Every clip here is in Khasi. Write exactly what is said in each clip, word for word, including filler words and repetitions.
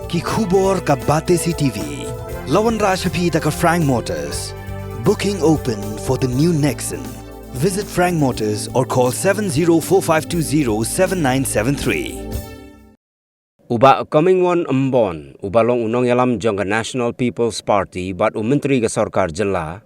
Ki khubor ka Batesi T V. La wanrah sha phi da ka Frank Motors. Booking open for the new Nexon. Visit Frank Motors or call seven zero four five two zero seven nine seven three. U Bah Comingone Ymbon, uba long u nongïalam jong ka National People's Party bad u Myntri ka Sorkar Jylla,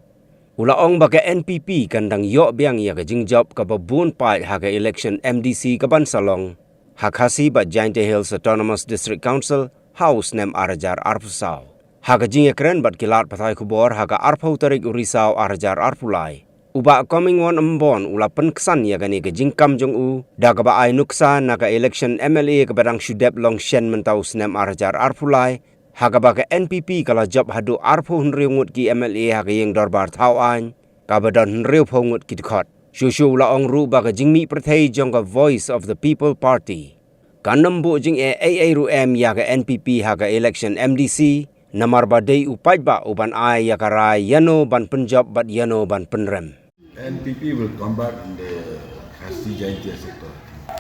u la ong ba ka N P P kan dang ïoh biang ïa ka jingjop kaba bun paid ha ka election M D C kaban sa long ha Khasi bad Jaintia Hills Autonomous District Council ha u snem ar hajar arphew saw. Ha ka jingïakren bad ki lad pathai khubor ha ka arphew tarik u Risaw ar hajar arphew lai, u Bah Comingone Ymbon u la pynksan ïa kane ka jingkam jong u da kaba ai nuksa na ka election M L A kaba dang shu dep long shen mynta u snem ar hajar arphew lai, ha kaba ka N P P ka la jop haduh arphew hynriew ngut ki M L A ha ka ïing dorbar thaw aiñ, kaba don hynriewphew ngut ki dkhot. Shuh shuh u la ong ruh ba ka jingmih pyrthei jong ka Voice of the People Party kan ym buh jingeh ei ei ruh em ïa ka N P P ha ka election M D C, namar ba dei u paidbah uban ai ïa ka rai ïano ban pynjop bad ïano ban pynrem. N P P will come back in the Khasi Jaintia sector.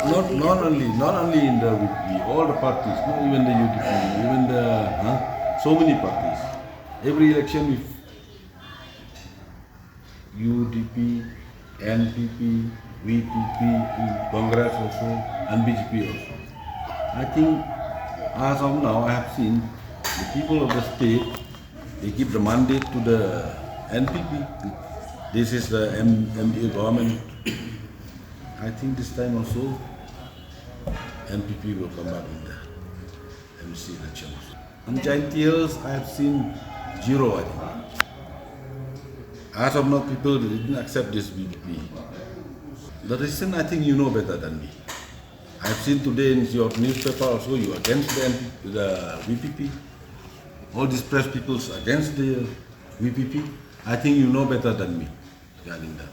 Not, not only, not only in the V P P, all the parties, not even the U D P, even the, huh? So many parties. Every election we U D P, N P P, V P P, Congress also, and B J P also. I think as of now, I have seen the people of the state, they give the mandate to the N P P. This is the M M A government. I think this time also, N P P will come back in the M C election. In Jaintia Hills, I have seen zero, I think. As of now, people didn't accept this V P P. The reason, I think you know better than me. I have seen today in your newspaper also, you against the N P P, the V P P. All these press peoples against the V P P. I think you know better than me regarding that.